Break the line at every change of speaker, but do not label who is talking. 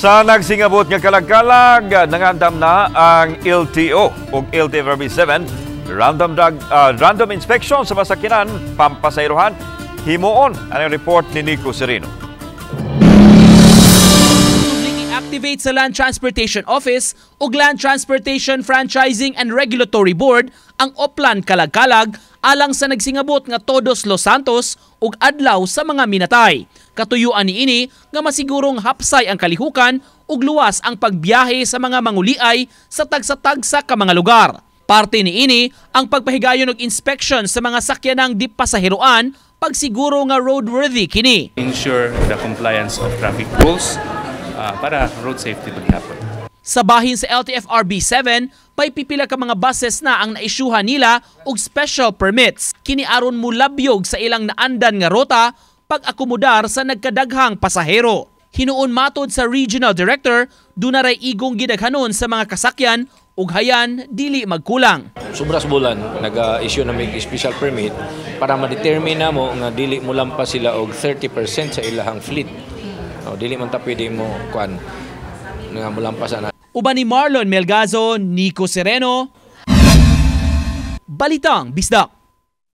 Sa nagsingabot nga kalagkalag, nangandam na ang LTO ug LTFRB 7 random inspection sa masakyanan pampasayrohan himuon. Ang report ni Nico Sereno.
I-activate sa Land Transportation Office ug Land Transportation Franchising and Regulatory Board ang Oplan Kalagkalag alang sa nagsingabot nga Todos Los Santos ug Adlaw sa mga Minatay. Katuyuan niini nga masigurong hapsay ang kalihukan ug luwas ang pagbiyahe sa mga manguliay sa tagsa-tagsa ka mga lugar. Parte niini ang pagpahigayon og inspection sa mga sakyanang di pasaheroan, pagsiguro nga roadworthy kini.
Ensure the compliance of traffic rules para road safety maghapon.
Sa bahin sa LTFRB 7, may pipila ka mga buses na ang naisyuhan nila og special permits. Kini aron mulabyog sa ilang naandan nga rota pag-akomodar sa nagkadaghang pasahero. Hinuon, matod sa regional director, duna ray igong gidaghanon sa mga kasakyan ug hayan dili magkulang.
Sobra sa bulan nag-issue na mig special permit para ma-determine namo nga dili mo lampas sila og 30% sa ilahang fleet. O, dili man ta pwede mo kuan nga molampas ana.
Uban ni Marlon Melgazo, Nico Sereno, Balitang Bisdak.